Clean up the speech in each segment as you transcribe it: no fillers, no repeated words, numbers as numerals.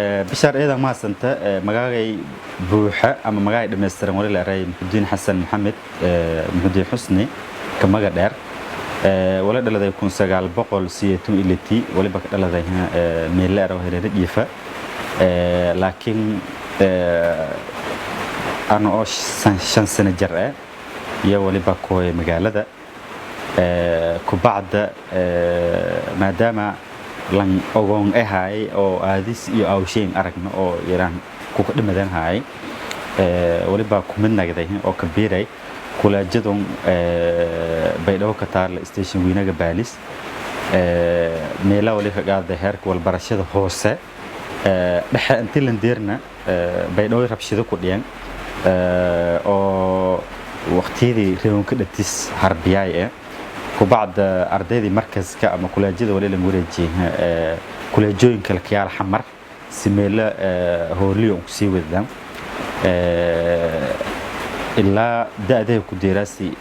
Bishaar, eedan mahadsanta. Magaagay buuxa ama magaagay dhammaystiran wali la eray Muxudiin Xasan Maxamed, Muxudiin Xusni ka maga dheer. Wala dhaladay 1986, waliba ka dhaladay meelle eraw Hareere Dhiifa, laakiin ana oo 5 sano jar ah iyo waliba kooya magaalada. Kubacda maadaama lan ogoon ahaay oo aadis iyo awsheyn aragna oo yaraan kuka dhimadan haay, waliba kumid nagday oo ka biiray kulaajadun Baydhabo ka taala, station weynaga Baalis. Meela wali ka qaaday heerka walbarashada hoose dhexe. Intii landeerna Baydhabo rabshado ku dhiyan oo waqtiyadii reewanka dhatis harbiyaay kubacda ardaydii markaska ama kuleejyada wali lan wareejiyay kuleejooyinka lakayaal Xamar si meelo hooliyo kusii wadaan ilaa da'daha ku deeraasi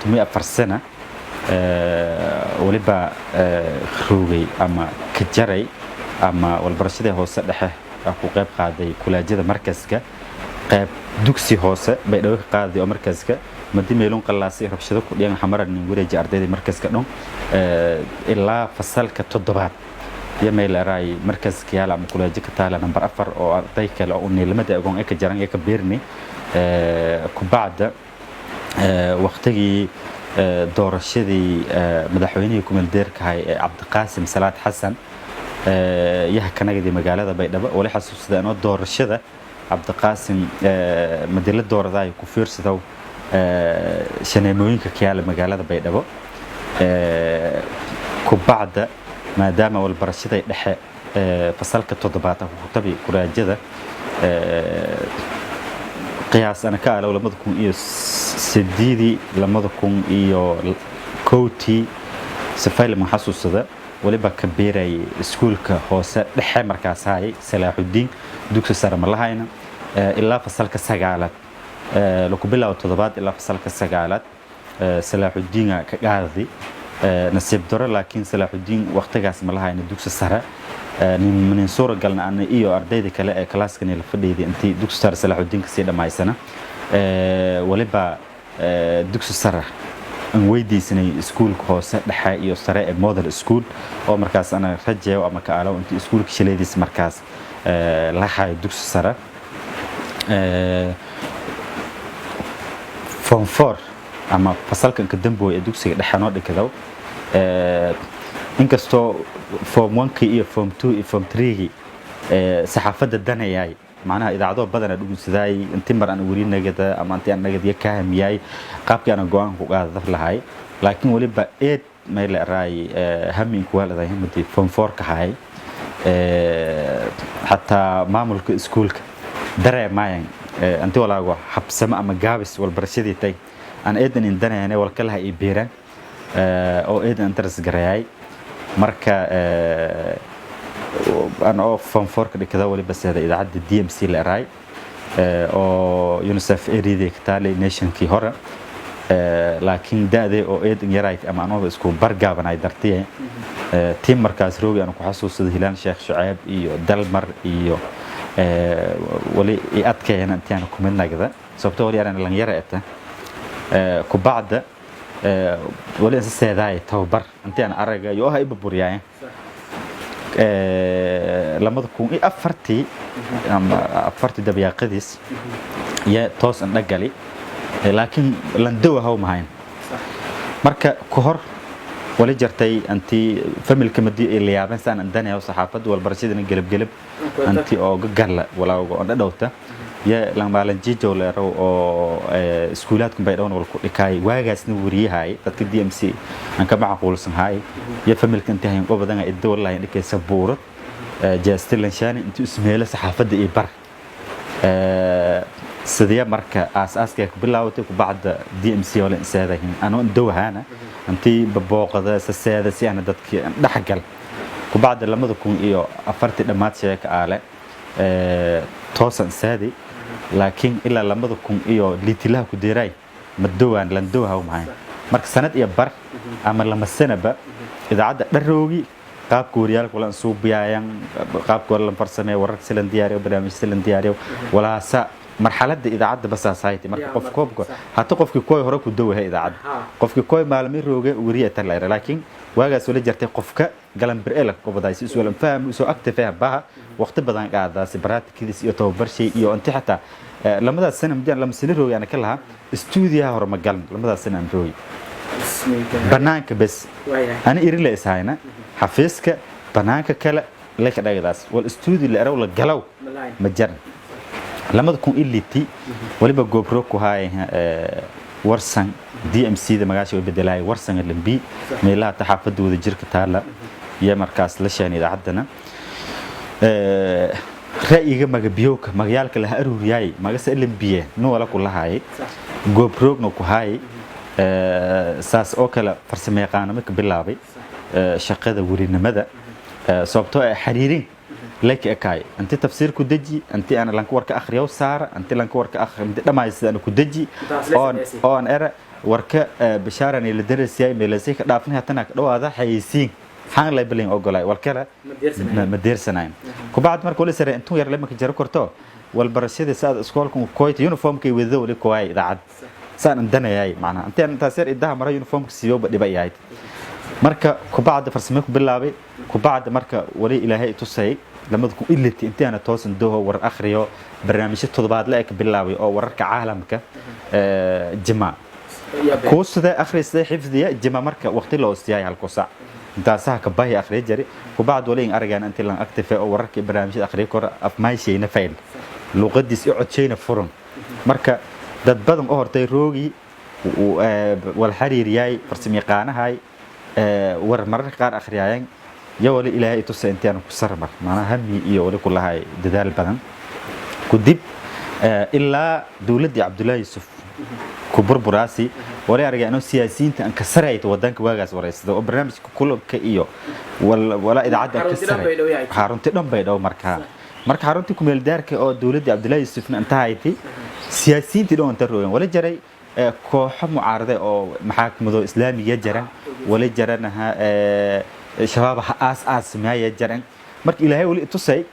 14 sana. Waliba roogay ama ka jaray ama walbarashadii hoose dhexe ku qayb qaaday kuleejyada markaska, qayb dugsi hoose Baydhabo ka qaaday oo markaska madi meelun qalaasay rabshado ku dhiyan Xamara nin wareeji ardaydii markaska dhan ilaa fasalka toddobaad iyo meel eraay markaska yaala ama kuleejo ka taala number 4 oo arday kale oo uniilamada agoon ay ka jaran ee ka beerni. Kubacda waqtigii doorashadii madaxweynihii kumeeldeerkahay ee Cabdiqaasim Salaad Xasan yaha kanagadii magaalada Baydhabo. Wali xasuusada anoo doorashada Cabdiqaasim madila dooradaay ku fiirsadow shaneemooyinka ka yaala magaalada Baydhabo. Kubacda maadaama walbarashaday dhexe fasalka toddobaad ku tabi kuraajada, qiyaas ana ka alow 2008-dii, 2001-tii sifayl ma xasuusada, waliba ka biiray iskuulka hoose dhexe markaas hayay Salaaxudiin. Dugsi sare ma lahayna ilaa fasalka sagaalaad, laku bilaabo toddobaad ilaa fasalka sagaalaad Salaaxudiina ka qaadi. Nasiib daro, laakiin Salaaxudiin waqtigaas ma lahayna dugsi sare. Nin suura galna ana iyo ardayda kale ee kalaaskani la fadhiyay intii dugsi sare Salaaxudiin kasii dhammaysana. Waliba dugsi sare aan weydiisanay iskuulka hoose dhexe iyo sare ee Model School oo markaas ana rajeeyo ama ka alow intii iskuulka shileediis markaas la hayo dugsi sare. Form 4 ama fasalkan ka dambeeya ee dugsiga dhexe noo dhigado, inkastoo form 1kii iyo form 2 iyo form 3gii saxaafadda danayay, macnaha idaacado badan aan dhugunsaday intii mar aan weli nagada ama intii aan nagadiya ka hamiyay qaabkii aan go'aan ku qaadad lahay, laakiin waliba eed may la raay hami ku waladay mudii form 4 ka hay. Xataa maamulka iskuulka dareemayan intii walaago habsamo ama gaabis walbarashadii tay aan eedan indanayane walkalaha ii biiraan oo eedan interest gareeyay. Marka aan oo form 4 ka dhigada waliba seeda idaacadda DMC la eraay oo UNICEF area ka taalay nationkii hore, laakiin da'day oo eedan yarayd ama anooba isku bargaabanay dartiye tiim markaas roogi aan ku xasuusada Hilaan Sheekh Shuceeb iyo Dalmar iyo wali i adkeeyana intii aan ku mid nagda, sababtoo wali aan dhalinyaro eta. Kubacda wali insa seedaay tababar intii aan araga iyo ah ibaburyaay 2004-tii ama afartii dabyaaqadiis iyo toos an dhagali, laakiin landowa haw mahayn. Marka ka hor wali jartay antii familka madii ay layaabeen saan andanayo saxaafadda walbarashadana gelab gelab antii ooga galla walaaga oo dhadhowta ya lamaalanjijow leerow oo iskuulaadku bay dhawn wal ku dhikaay waagaasna wariyahay dadka DMC aan ka macquulsan hay ya familka intii hayn qobadan iddo wallahi dhikay sabuurad jeestilan shaani intii ismeelo saxaafadda iyo bar sidee. Marka aas-aaska ku bilaawatay kubacda DMC wala inseedahin anoo dowhaana intii babooqada saseeda si ana dadkii dhexgal. Kubacda 2004-tii dhammaad sheeka aale toosan saadi, laakiin ilaa lamada kun iyo liitilaha ku deeraay madowaan landowha mahayn. Marka sanad iyo bar ama 2 sanaba idaacadda dharoogi. Qaabka wariyaalka wala suubiyaayaan, qaabka wala farsameeyo, wararka silan diyaariyo, barnaamij silan diyaariyo, walaasa marxaladda idaacadda basaasayte. Marka qof koobka hata qofkii kooy hore ku dawahay idaacadda, qofkii kooy maalmi rooge wariya talayra. Laakiin waagaas wala jartay qofka galanbir ee la qobaday si iswala faham soo active ah baha waqti badan qaadaasi baraatikadiis iyo tababarshay iyo inti xataa lamadaas sana midaan lama sano roogi ana ka lahaa stuudiyaha hore ma galan. Lamadaas sana aan roogi banaanka bes ana iri la ishayna xafiiska banaanka kale leka dhagadaas wal stuudio la eraw la galaw ma jaran. 2006 waliba goobro ku haay Warsan DMC da magaasha way bedelaay Warsan lambi meelaha taxaafada wada jirka taala iyo markaas la sheenay idaacaddana. Ra'yiga magabiyowka magayaalka laha aruuriyay magase lambiye nu wala ku lahaay goobroogna ku haay. Saas oo kale farsamo yaqaanimo ka bilaabay shaqada werinimada, sababtoo ah xiriirin laki ekay inti tafsiir ku deji, inti ana lanka warka akhriyow saara, inti lanka warka akhri inti dhamaysida ana ku deji oon era warka bashaaran la darasiyay meelasay ka dhaafnay hatana ka dhawaada xayeysiin xaan labeling ogolay walkala ma deersanayn. Kubacd marka wali sare intuu yar lama ka jaro korto wal barashada saad iskoolka koyta uniformka wada wali koay idaacad saan andanayay macnaha intaan intaas yar idaha mara uniformka siiyo ba dhiba yahay. Marka kubacda farsamo ku bilaabay. Kubacda marka wali Ilaahay tusay 2006 intaana toosan dooho war akhriyo barnaamijyo toddobaadle ka bilaabay oo wararka caalamka jima kuusada akhrisay xifdiya jima. Marka waqti loo siiyay halku saac intaasaha ka bahi akhriya jari. Kubacd wali in aragaan intii lan active oo wararka barnaamijyada akhriyo kor afmaayshayna fayl luqadiis i codshayna furan. Marka dad badan oo hortay roogi wal xiriiriyay farsamayaqaanahay war mararka qaar akhriyayeen yo wali Ilaahay tusa intaan ku sarmar macnaha hami iyo wali ku lahay dadaal badan. Kudib ilaa dowladdii Cabdullaahi Yuusuf ku burburaasi wali aragay anoo siyaasiyiinta aan ka sarayto wadanka waagaas wareysada oo barnaamijka kulanka iyo wala idaacadda aan ka saray xarunti dhan bay dhow. Marka xaruntii kumeel daarka oo dowladdii Cabdullaahi Yuusufna inta hayti siyaasiyiintii dhan inta roogan wali jaray kooxo mucaarade oo maxaakamado islaamiga jaran wali jaranaha shabaab ha aas aasmaaya jaran. Marka Ilaahay wali tusay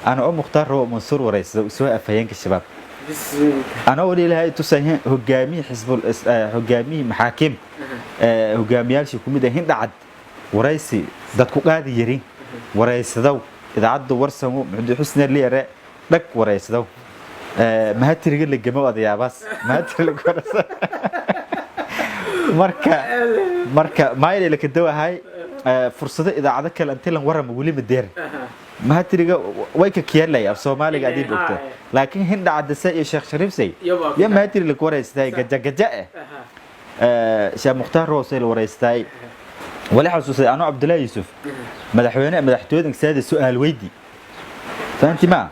ana oo Mukhtaar Roob Mansuur wareysada soo afhayeenka shabaab, ana wali Ilaahay tusay hogaamiye xisbul hogaamiye maxaakim hogaamiyaashii kumid ah Hindhacad waraysi dadku qaadi yarin wareysadaw idaacadda Warsamo Muxdi Xusne Liere dhag wareysadaw mahatiriga la gamo odayaabaas mahatiri la wareysa. Marka maayl la kadawahay fursado idaacado kale intii lan warama weli ma deer mahatiriga way ka kiyalay af Soomaaliga adiib ogta, laakiin Hindhacadase iyo Sheekh Shariifsay ya mahatiri la wareystay gaja gaja eh Sheekh Mukhtaar Roose la wareystay. Wali xasuusay anoo Cabdullaahi Yuusuf madaxweyne madaxtooyada saada su'aal weydi fahanti ma.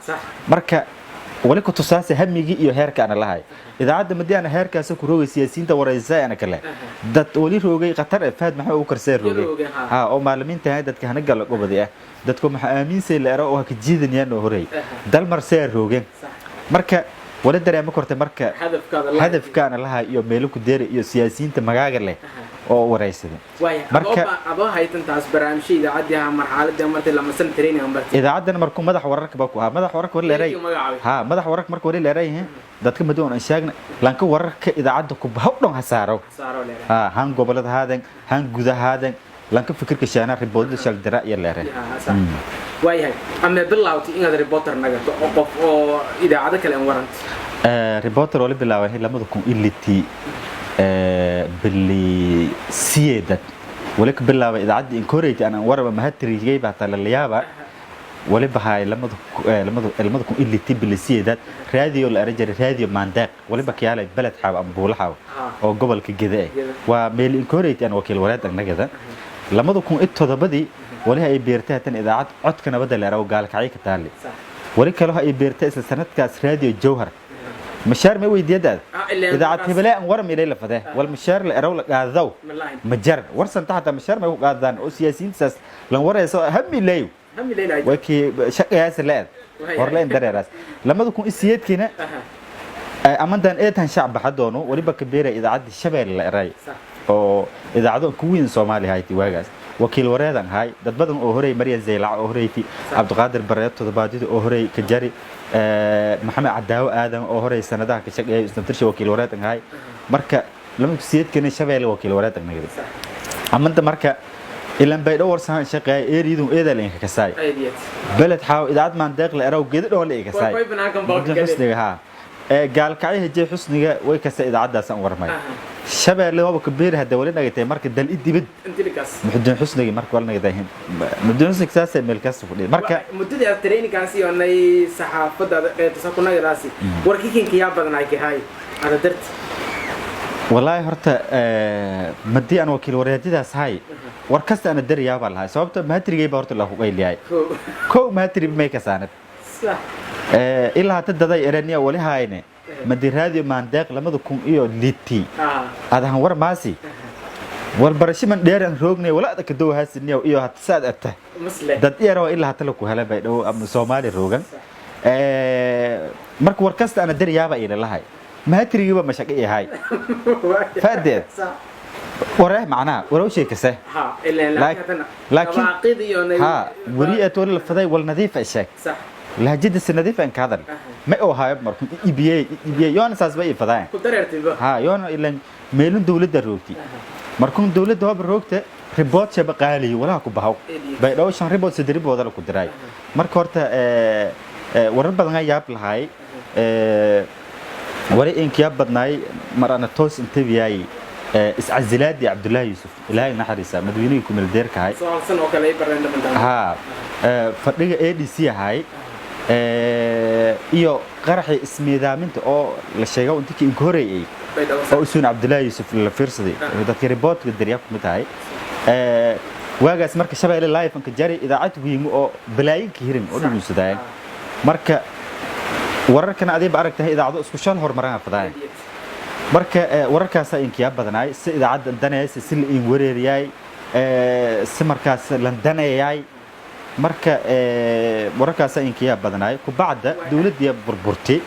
Marka wali ku tusaase hamigii iyo heerka ana lahay idaacadda madii ana heerkaas ku roogay siyaasiyiinta wareysay ana kale dad wali roogay khatar ee Fahad maxaa uu karsay roogay ha oo maalimiinta hay dadka hana gala gobadi ah dadku maxaa aaminsay la ero oo ka jiidanayaan oo horay dalmar see roogeen. Marka wali dareemo kortay marka hadafkaana lahaa iyo meelo ku deeri iyo siyaasiyiinta magaaga leh oo wareysaday. Marka adoo haytan taas barnaamijka idaacadii marxaladii martay lama san training martay. Idaacadana markuu madax wararka ba ku ahaa madax wararka wali leeray ha madax wararka markuu wali leeray dadka madoon aan sheegna lanka wararka idaacadda ku bahaw dhan hasaaro ha han gobolada haadan han gudahaadan lanka fikirka sheena riboodada shaldira iyo leeray. Waayahay, ama bilawti inaad reporter nagato oo qof oo idaacado kale aan waranto? Reporter wali bilaabay 2006 bili siyeedad. Wali ka bilaabay idaacadda encourage aan waraba mahatrigay baa talalayaaba wali bahay 2006 bili siyeedad raadiyo la arajaray raadiyo Maandeeq waliba kiyaalay Beled Xaab ama Buulaxaab oo gobolka Gede waa meel encourage aan wakiil wareed nagada. 2007dii wali ay beertay hatan idaacad Codka Nabadda la eraw Gaalkacyo ka taali. Wali kale ay beertay isla sanadkaas raadiyo Jowhar. Mashaar ma weydiiyadaad idaacad hebele aan waram ilay la fadee wal mashaar la eraw la qaadaw majar warsan taxta mashaar ma ku qaadaan oo siyaasiyiintaas lan warayso hami leeyo wakii shaqayaas leed horleen dareeraas. 2008kiina amantan eetan shacab baxadoono waliba ka beeray idaacadda Shabeelle la eray oo idaacado ku weyn Soomaaliya hayti waagaas. Wakiil wareedan ahay dad badan oo horey, Maryan Zaylac oo horeyti, Cabdiqaadir Bareed toddobaadida oo horey ka jari, Maxamed Cadaawo Aadan oo horey sanadaha ka shaqeeyay isnaftirsha wakiil wareedan ahay. Marka 2008-kani Shabeelle wakiil wareedan nagadi amanta. Marka ilan Baydhabo warsan shaqeeya eeriyadu eedaa la inka kasaay. Beled Xaaw idaacad Maandeeq la eraw geedo dhoon la inka kasaay Xusniga. Ha, Gaalkacyo hejee Xusniga way kasta idaacaddaasaan warmay. Shabeelle waaba kabeeri hadda wali nagatay. Marka dal i dibad Muxudiin Xusnigi marka wali nagatay Muxudiin Xusnig saasay meel kasta fadhiya marka. Muddadii aad traininkaasi iyo nay saxaafadda qeybta ku nagadaasi, warkii kinka yaa badanay kahay ada darti? Wallaahi horta madii aan wakiil wareedyadaas hay, war kasta ana dariyaa baa lahay, sababta mahatrigay baa horta la ku qayliyahay. Kow mahatri may kasaanad ilaa hata daday ereniya wali hayne madi raadiyo Maandeeq 2006 adahan war maasi walbarasho man dheer aan roognay wala adaka dow haasiniya iyo hata saad agta dad iyaro ilaa hata la ku helay bay dhow ama Soomaali roogan. Marka war kasta ana dariyaaba ila lahay, mahatrigiiba mashaqo yahay faadeed waree macnaha warow sheekase. Laakiin ha weli aad wali la faday wal nadiif ay sheeg, lahjada si nadiif aan ka hadal ma oo hayo. Markuu EBA EBA yoona saas bay ifadaan ha yoona ilan meelun dawladda roogti. Markuu dawladda haba roogta report shaba qaaliyo walaha ku bahaw bay dhow shan report saddex report la ku diray. Marka horta warar badan ayaa yaab lahay. Wali inkiyaa badnaay mar ana toos intabiyay iscasilaadii Cabdullaahi Yuusuf, Ilaahay naxariisa, madaxweynihii ku meeldeerka ahay ha fadhiga ADC ahay iyo qaraxii ismiidaaminta oo la sheegay intii inka horeeyay oo usuun Cabdullaahi Yuusuf la fiirsaday dadka reportka daryaa ku mid tahay waagaas. Marka Shabeelle live anka jari idaacad wiimu oo balaayinka hirin oo dhugunsadaayan. Marka wararkan adiiba aragtahay idaacado isku shal horumaraan fadaayan. Marka wararkaasaa inkiyaa badanaay si idaacadda danaysa, si la in wareeriyay, si markaas lan daneeyay. Marka wararkaasaa inkiyaa badanaay. Kubacda dowladdii burburtay,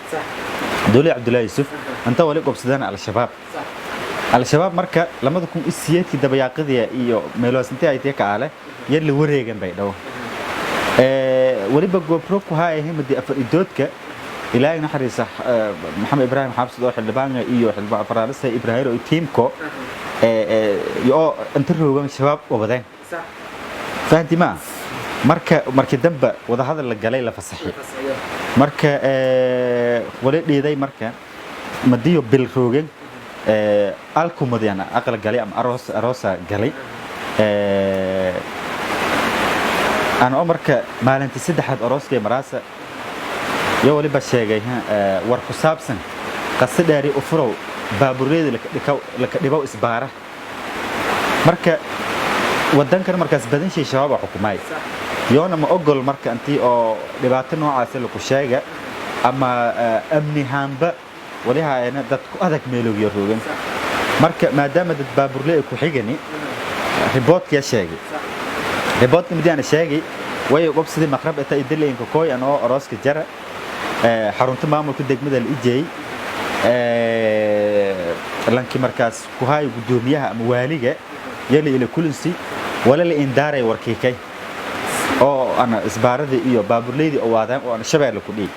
dowladda Cabdullaahi Yuusuf inta wali qobsadaan Al-Shabaab. Al-Shabaab marka 2008-kii dabayaaqadii iyo meeloos intee ay ka aale yar la wareegan bay dhawo. Waliba goobro ku haayay madi afar idoodka, Ilaahay naxariisa, Maxamed Ibraahim Xaabsid oo xildhibaanka iyo xildhibaan Faraalisa Ibraahim oo tiimko iyo inta roogan Shabaab wabadeen, fahanti ma. Marka markii dambe wadahadal la galay, la fasaxay. Marka wali dhiiday marka madiyo bil roogan alkumadiyana aqal galay ama aroos aroosa galay aan oo. Marka maalintii saddexaad arooskay maraasa iyo waliba sheegay war ku saabsan qasi dheeri ufurow baabureeda laka dhibow isbaara. Marka wadankan markaas badan shay Shabaab xukumay yoona ma ogol. Marka intii oo dhibaato noocaas lagu sheega ama amni haanba wali haayana dad ku adag meelowyo roogan. Marka maadaama dad baaburle ay ku xigani riboodkiya sheegay, riboodka midiana sheegay way qobsadii maqrab eta idileenka kooy anoo arooska jara xarunta maamulka degmada la ijeeyay lankii markaas ku hayo guddoomiyaha ama waaliga yali ila kulinsi wala la indaaray warkiikay oo ana isbaaradii iyo baaburleydii oo waadaan oo ana Shabeelle ku dhiig.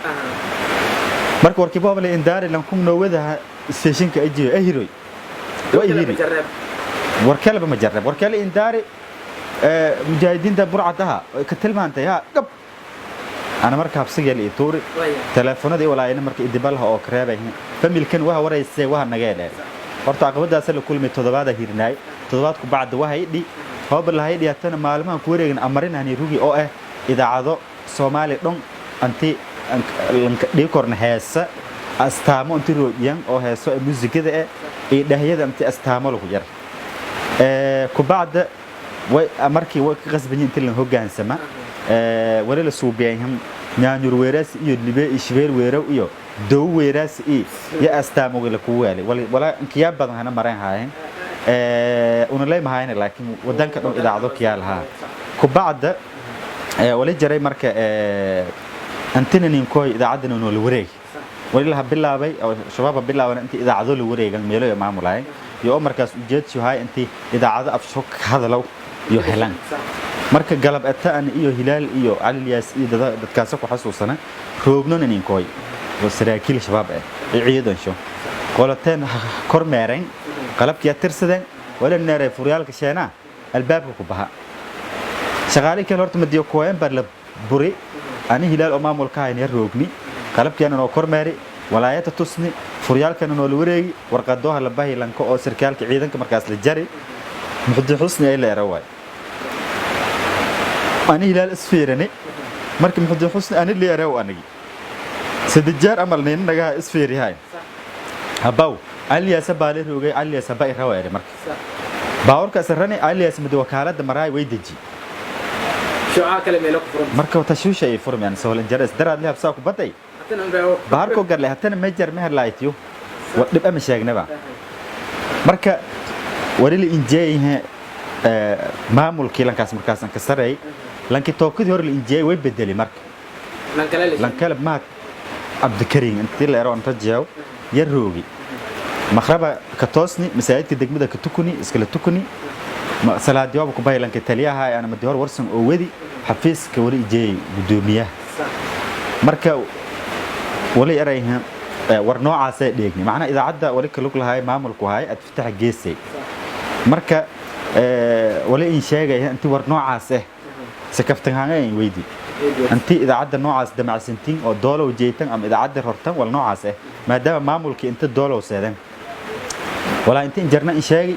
Marka warkiiba la indaaray lankum noowadaha stationka ajiyo ahiroy waa ihiri warkaleba ma jarrab warkale indaari mujaahidiinta burcadaha ka tilmaantay ha gab ana. Marka habsiga la tuuri teleefanadii walaayna marka idibalaha oo kareebay familkan waxa waraysay waxa naga dheer. Horta caqabadaas la kulmay toddobaad hirnaay, toddobaad ku bacda waxa idhi hoob la haydhi hatana maalmahan ku wareegin amarinani rugi oo ah idaacado Soomaali dhon anti dhii korna heesa astaamo inti roodiyan oo heeso muusikada eh iyo dhahyada inti astaamo lagu jar ku bacda way markii way ka qasbanyiin intii la hogaansama wali la suubiyayn nyaanyur weeraas iyo libe iyo shibeer weerow iyo dow weeraas iyo ya astaamo la ku weelay wala inkiyaa badan hana maran haayeen una leey mahayna, laakiin wadanka dhan idaacado kiyaa lahaa. Ku bacda wali jaray marka antina ninkooy idaacadana noo la wareeg wali laha bilaabay oo Shabaab bilaaban intii idaacado la wareegan meelo ay maamulaayeen iyo markaas ujeedsi hay intii idaacado afsho ka hadalow iyo helaan. Marka galab ataan iyo Hilaal iyo Cali Ilyas iyo dadkaas ku xasuusana roognon ninkooy oo saraakiil shabaab ah ee ciidansho qolateen kormeereen qalabkii tirsadeen wala neeray furyaalka sheena albaabka ku baha shaqaale kale horta madiyo kooyan bar la buri ani Hilaal oo maamulka hayna roogni qalabkiina noo kormeeri walaayada tusni furyaalkana noo la wareegi warqadooha la bahi lanka oo sarkaalka ciidanka markaas la jari Muxuddin Xusni ay leera waay ani Hilaal isfiirani marka Muxuddin Xusni ani leera anigi saddex jeer amal nin naga isfiirihay habaw Aliyaasa baale roogay Aliyaasa ba irawa ere marka baawarka sarani Aliyaas mid wakaalada maraay way deji shucaa kale meelo ku furan. Marka tashuusha ay furmayaan soo injares daraad leh habsaa ku baday baarko garle hatana mejar meher laaytiyo wa dhib ama sheegnaba. Marka wali la injeeyay maamulkii lankaas markaas ka saray lankii tookadii hore la injeeyay way bedelay marka lankale maad Cabdikariin intii la ero anta jeew yar roogi maqraba ka toosni masaajidka degmada ka tukuni iskala tukuni salaadii waaba ku baylanka taliyaha ana madi hor warsan oo wadi xafiiska wali ijeeyay gudoomiyaha. Marka wali erayha war noocaasay dheegni macnaha idaacadda wali ka lug lahay maamulku ahay Adfitax Geesay. Marka wali in sheegaya intii war noocaas ah sakaftanhaanga in weydi intii idaacadda noocaas damacsantiin oo doolow jeeytan ama idaacadda rortan wal noocaas ah maadaama maamulkii inta doolow seedan walaa inta injarna in sheegi.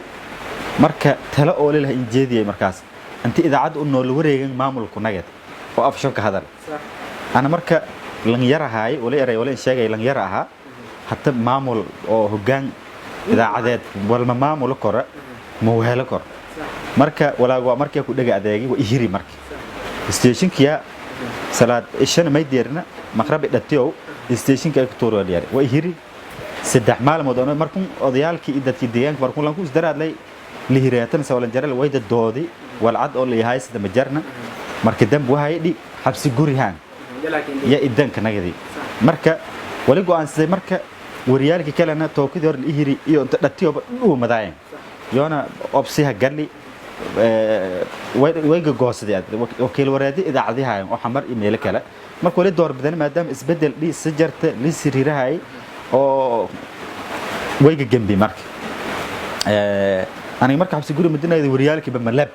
Marka talo oo leeyahay in jeediyay markaas inta idaacadda u nool wareegan maamulku nagad oo afsho ka hadal ana marka lanyarahay wali eray wali in sheegay lanyara ahaa hatta maamul oo hoggaan idaacadeed walma maamulo kora ma wehelo kor. Marka walaagu waa markii ku dhaga adeegay waa ihiri marka stationkiya salaad ishana may deerna maqrabi dhatiyow stationka ay ku tuuro diyaar waa ihiri 3 maalmood oo markun odayaalkii iyo dadkii deegaanka markun lanku isdaraadlay lihiraatan sawalan jaral wayda doodi walcad oo leeyahay sida majarna markii dambe waxay dhi xabsi gurihaan ya idanka nagadi. Marka wali go'aansaday marka wariyaalkii kalena tookadii hore la ihiri iyo inta dhatiyoba dhuu madaayeen yoona obsiha galli wayga goosaday wakiil wareedi idaacadihaayeen oo Xamar iyo meelo kale. Marka wali door bidan maadaama isbedel dhiis jarta li siriirahay oo wayga gembi marka aniga marka xabsi guri madinayda wariyaalkiiba malab